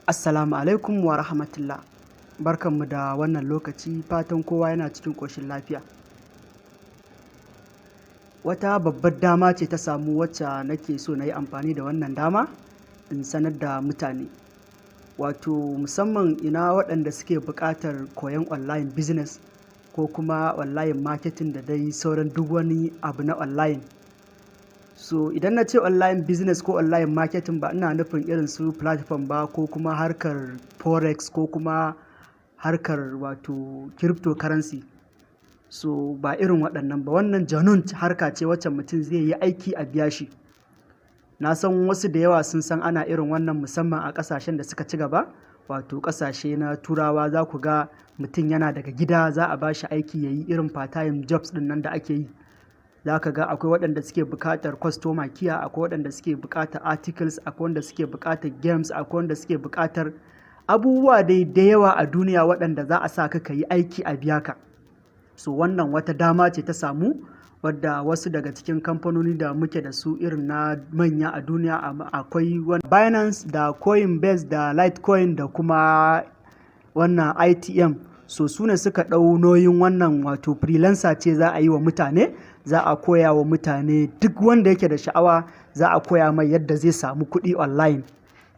Assalamu alaikum wa rahmatullah. Barkanmu da wannan lokaci, fatan kowa yana cikin ƙoshin lafiya. Wata babbar dama ce ta samu wacce nake so na yi amfani da wannan dama in sanar da mutane. Wato musamman ina waɗanda suke buƙatar koyon online business ko kuma online marketing da dai sauran duk wani abu na online. So idan na ce online business ko online marketing, ba ina nufin irin su platform ba ko kuma harkar forex ko kuma harkar wato cryptocurrency. So ba irin waɗannan ba, wannan genuine harka ce wacce mutum zai yi aiki a biya shi. Na san wasu da yawa sun san ana irin wannan, musamman a ƙasashen da suka ci gaba, wato ƙasashe na Turawa. Za ku ga mutum yana daga gida za a ba shi aiki ya yi, irin part time jobs ɗin nan da ake yi. Za ka ga akwai waɗanda suke buƙatar customer care, akwai waɗanda suke buƙatar articles, akwai wanda suke buƙatar games, akwai wanda suke buƙatar abubuwa dai da yawa a duniya waɗanda za a sa ka ka yi aiki a biya ka. So wannan wata dama ce ta samu wadda wasu daga cikin kamfanoni da muke da su irin na manya a duniya, akwai Binance da Coinbase da Litecoin da kuma wannan ITM. So su ne suka ɗau nauyin wannan, wato freelancer ce za a yi wa mutane, za a koya wa mutane. Duk wanda yake da sha'awa, za a koya mai yadda zai samu kuɗi online.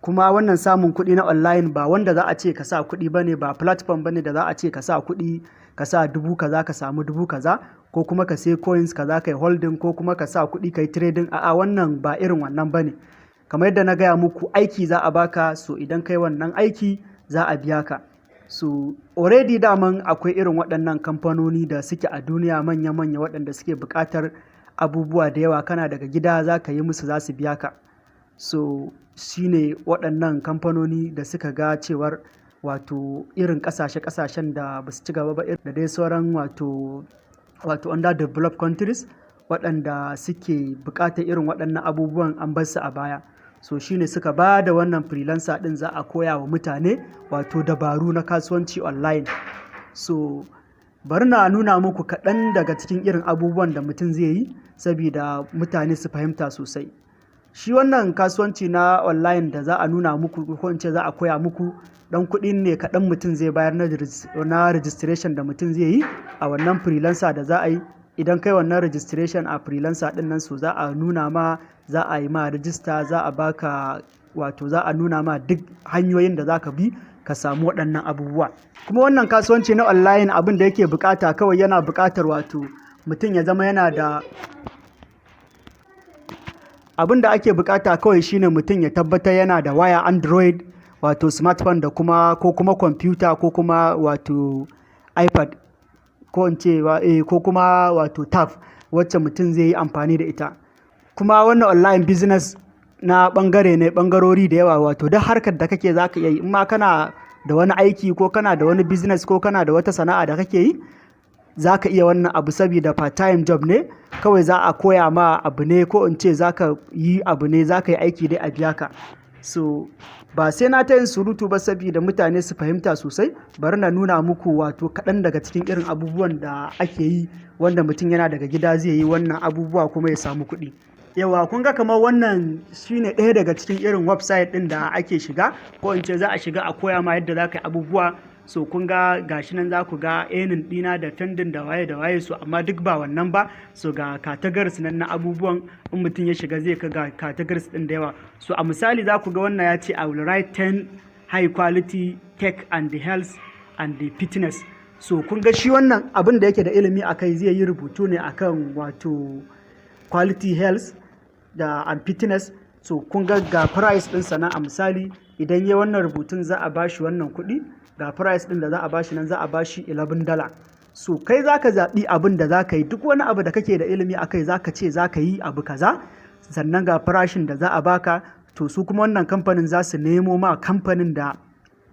Kuma wannan samun kuɗi na online ba wanda za a ce ka sa kuɗi ba ne, ba platform ba ne da za a ce ka sa kuɗi, ka sa 1000 ka samu 5000, ko kuma ka sai coins kaza kai holding, ko kuma ka sa kuɗi kai trading. A'a, wannan ba irin wannan ba ne. Kamar yadda na gaya muku, aiki za a baka. So idan kai wannan aiki, za a biya ka. So already daman akwai irin waɗannan kamfanoni da suke a duniya manya-manya, waɗanda suke buƙatar abubuwa da yawa. Kana daga gida za ka yi musu, za su biya ka. So shine waɗannan kamfanoni da suka ga cewar wato irin ƙasashe-ƙasashen da ba su ci gaba ba da dai sauran wato underdeveloped countries, waɗanda suke buƙatar irin waɗannan abubuwan, an bar su a baya. So shine suka ba da wannan freelancer ɗin, za a koya wa mutane wato dabaru na kasuwanci online. So bari na nuna muku kaɗan daga cikin irin abubuwan da mutum zai yi, sabida mutane su fahimta sosai. Shi wannan kasuwanci na online da za a nuna muku, ko in ce za a koya muku, ɗan kuɗi ne kaɗan mutum zai bayar na registration da mutum zai yi a wannan freelancer da za a yi. Idan kai wannan registration a freelancer ɗin nan, so za a nuna ma, za a yi ma register, za a baka, wato za a nuna ma duk hanyoyin da za ka bi ka samu waɗannan abubuwa. Kuma wannan kasuwanci na online, abin da yake buƙata kawai, yana buƙatar wato mutum ya zama yana da, abin da ake buƙata kawai shine mutum ya tabbatar yana da waya Android, wato smartphone, da kuma ko kuma kwamfuta ko kuma wato iPad, ko in ce ko kuma wato tab wacce mutum zai yi amfani da ita. Kuma wannan online business na ɓangare ne, ɓangarori da yawa, wato duk harkar da kake za ka iya yi. In ma kana da wani aiki ko kana da wani business ko kana da wata sana'a da kake yi, za ka iya wannan abu, sabida part time job ne. Kawai za a koya ma abu ne, ko in ce za ka yi abu ne, za ka yi aiki dai a biya ka. So ba sai na ta yin surutu ba, sabida mutane su fahimta sosai. Bari na nuna muku wato kaɗan daga cikin irin abubuwan da ake yi, wanda mutum yana daga gida zai yi wannan abubuwa kuma ya samu kuɗi. Yauwa, kun ga kamar wannan shine ɗaya daga cikin irin website ɗin da ake shiga, ko in ce za a shiga a koya ma yadda za ka yi abubuwa. So kun ga gashi nan, za ku ga earning ɗina da pending da waye da waye. So amma duk ba wannan ba. So ga categories nan na abubuwan, in mutum ya shiga zai ga categories ɗin da yawa. So a misali, za ku ga wannan ya ce, "I will write 10 high quality tech and the health and the fitness." So kun ga shi wannan abin da yake da ilimi akai, zai yi rubutu ne akan wato quality health da and fitness. So kun ga ga price ɗin sana. A misali, idan ya wannan rubutun, za a bashi wannan kuɗi. Ga price ɗin da za a bashi nan, za a bashi $11. So kai za ka zaɓi abin da za ka yi. Duk wani abu da kake da ilimi akai, za ka ce za ka yi abu kaza, sannan ga farashin da za a baka. To su kuma wannan kamfanin za su nemo ma kamfanin da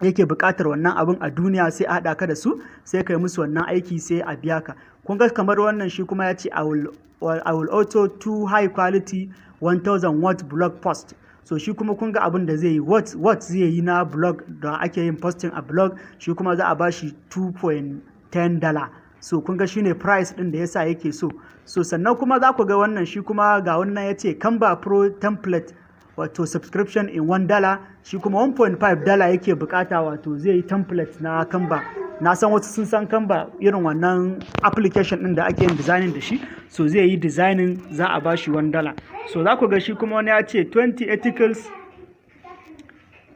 yake buƙatar wannan abin a duniya, sai a haɗa ka da su, sai ka yi musu wannan aiki, sai a biya ka. Kun ga kamar wannan, shi kuma ya ce, "I will author two high quality 1000 word blog post." So shi kuma kun ga abin da zai yi, what zai yi na blog da ake yin posting a blog, shi kuma za a bashi $2.10. So kun ga shine price din da yasa yake so. So sannan kuma za ku ga wannan, shi kuma ga wannan ya ce Canva Pro template wato subscription in $1. Shi kuma $1.5 yake bukata, wato zai yi template na Canva. Na san wasu sun san Canva, irin wannan application din da ake yin designing da shi. So zai yi designing, za a bashi $1. So za ku ga shi kuma wani ya ce 20 articles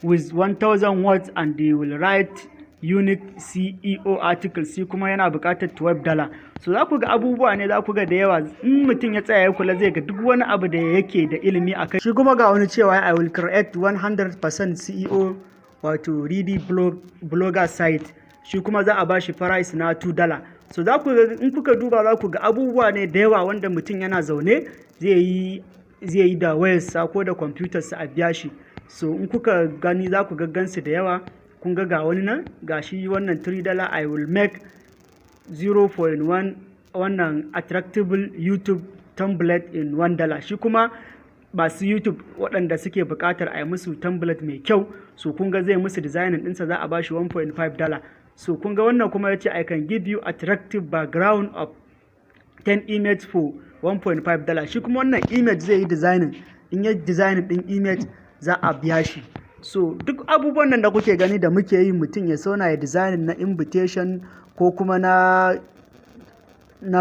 with 1000 words and they will write unique SEO articles. Shi kuma yana buƙatar $12. So za ku ga abubuwa ne, za ku ga da yawa. In mutum ya tsaya ya kula, zai ga duk wani abu da yake da ilimi a kai. Shi kuma ga wani cewa "I will create 100% SEO wato ready blogger site." Shi kuma za a ba shi price na $2. So za ku ga, in kuka duba, za ku ga abubuwa ne da yawa wanda mutum yana zaune zai yi da wayarsa ko da kwamfutarsa a biya shi. So in kuka gani, za ku ga gansu da yawa. Kun ga, ga wani nan, ga shi wannan $3, "I will make 0.1 wannan attractive YouTube template in $1." Shi kuma masu YouTube waɗanda suke buƙatar a yi musu template mai kyau, so kun ga zai musu designing ɗinsa, za a ba shi $1.5. So kun ga wannan kuma ya ce "I can give you attractive background of 10 image for $1.5." Shi kuma wannan image zai yi designing, in ya designing ɗin image za a biya shi. So duk abubuwan nan da kuke gani da muke yi, mutum ya zauna ya designing na invitation ko kuma na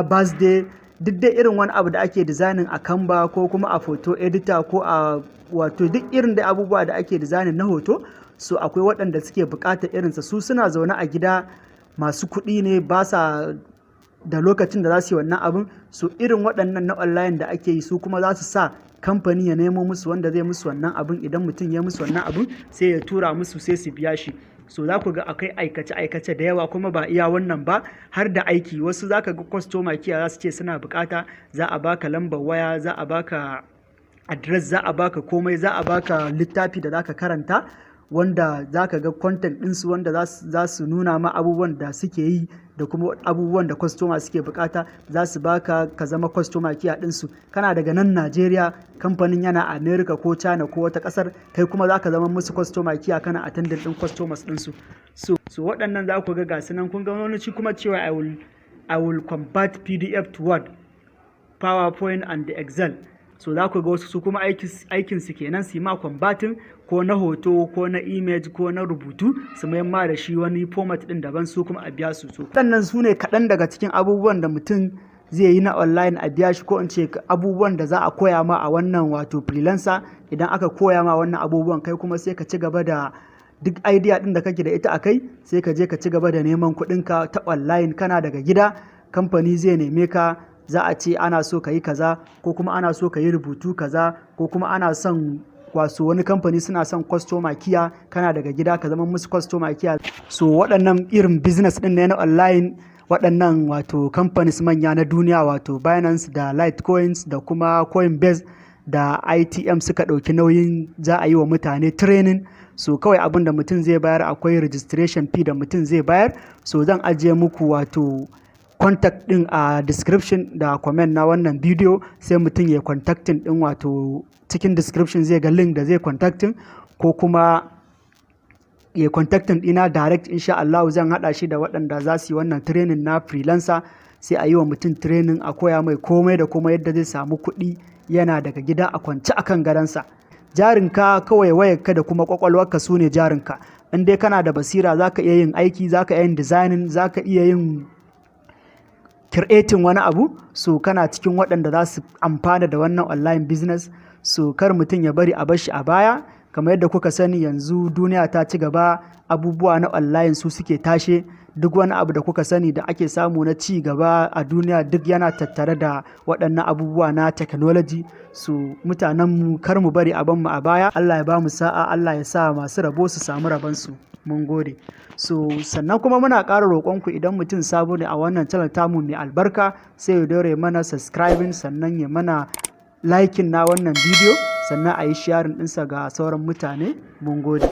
birthday, duk dai irin wani abu da ake designing a Canva ko kuma a photo editor ko a wato duk irin da abubuwa da ake designing na hoto. So akwai waɗanda suke buƙatar irinsa, su suna zaune a gida, masu kuɗi ne, ba sa da lokacin da za su yi wannan abin. So irin waɗannan na online da ake yi, su kuma za su sa kamfani ya nemo musu wanda zai musu wannan abin. Idan mutum ya musu wannan abin, sai ya tura musu, sai su biya shi. So za ku ga akwai aikace-aikace da yawa, kuma ba iya wannan ba, har da aiki. Wasu za ka ga customer care za su ce suna bukata, za a baka lambar waya, za a baka address, za a baka komai, za a baka littafi da za ka karanta, wanda za ka ga content ɗinsu, wanda za su nuna ma abubuwan da suke yi da kuma abubuwan da customer suke bukata. Za su baka ka zama customer care ɗinsu. Kana daga nan Najeriya, kamfanin yana America ko China ko wata ƙasar, kai kuma za ka zama musu customer care, kana attending ɗin customers ɗinsu. So waɗannan za ku ga gasu nan. Kun ga wani shi kuma cewa "I will convert PDF to Word, PowerPoint and Excel." So za ku ga wasu su kuma aikin su kenan, su yi ma converting ko na hoto ko na image ko na rubutu, su mayar ma da shi wani format din daban, su kuma a biya su. So waɗannan su ne kaɗan daga cikin abubuwan da mutum zai yi na online a biya shi, ko in ce abubuwan da za a koya ma a wannan wato freelancer. Idan aka koya ma wannan abubuwan, kai kuma sai ka ci gaba da duk idea din da kake da ita a kai, sai ka je ka ci gaba da neman kuɗinka ta online. Kana daga gida, kamfani zai neme ka, za a ce ana so ka yi kaza, ko kuma ana so ka yi rubutu kaza, ko kuma ana son wasu wani kamfani suna son customer care, kana daga gida ka zama musu customer care. So waɗannan irin business ɗin ne na online. Waɗannan wato companies manya na duniya, wato Binance da Litecoins da kuma Coinbase da ITM, suka ɗauki nauyin za a yi wa mutane training. So kawai abin da mutum zai bayar, akwai registration fee da mutum zai bayar. So zan ajiye muku wato contact din a description da comment na wannan bidiyo, sai mutum ya contacting din, wato cikin description zai ga link da zai contacting, ko kuma ya contacting dina direct. Insha Allah zan hada shi da waɗanda za su yi wannan training na freelancer, sai a yi wa mutum training, a koya mai komai da komai yadda zai samu kuɗi yana daga gida a kwance akan gadonsa. Jarinka kawai wayarka da kuma kwakwalwarka, su ne jarinka. In dai kana da basira, za ka iya yin aiki, za ka iya yin designing, za ka iya yin creating wani abu. So kana cikin waɗanda za su amfana da wannan online business. So kar mutum ya bari a bar shi a baya. Kamar yadda kuka sani, yanzu duniya ta ci gaba, abubuwa na online su suke tashe. Duk wani abu da kuka sani da ake samu na ci gaba a duniya, duk yana tattare da waɗannan abubuwa na technology. So mutanenmu, kar mu bari a mu a baya. Allah ya ba mu sa'a, Allah ya sa masu rabo su samu rabonsu. Mun gode. So sannan kuma muna ƙara roƙonku, idan mutum sabo ne a wannan channel tamu mai albarka, sai ya daure mana subscribing, sannan ya mana liking na wannan bidiyo, sannan a yi sharing ɗinsa ga sauran mutane. Mun gode.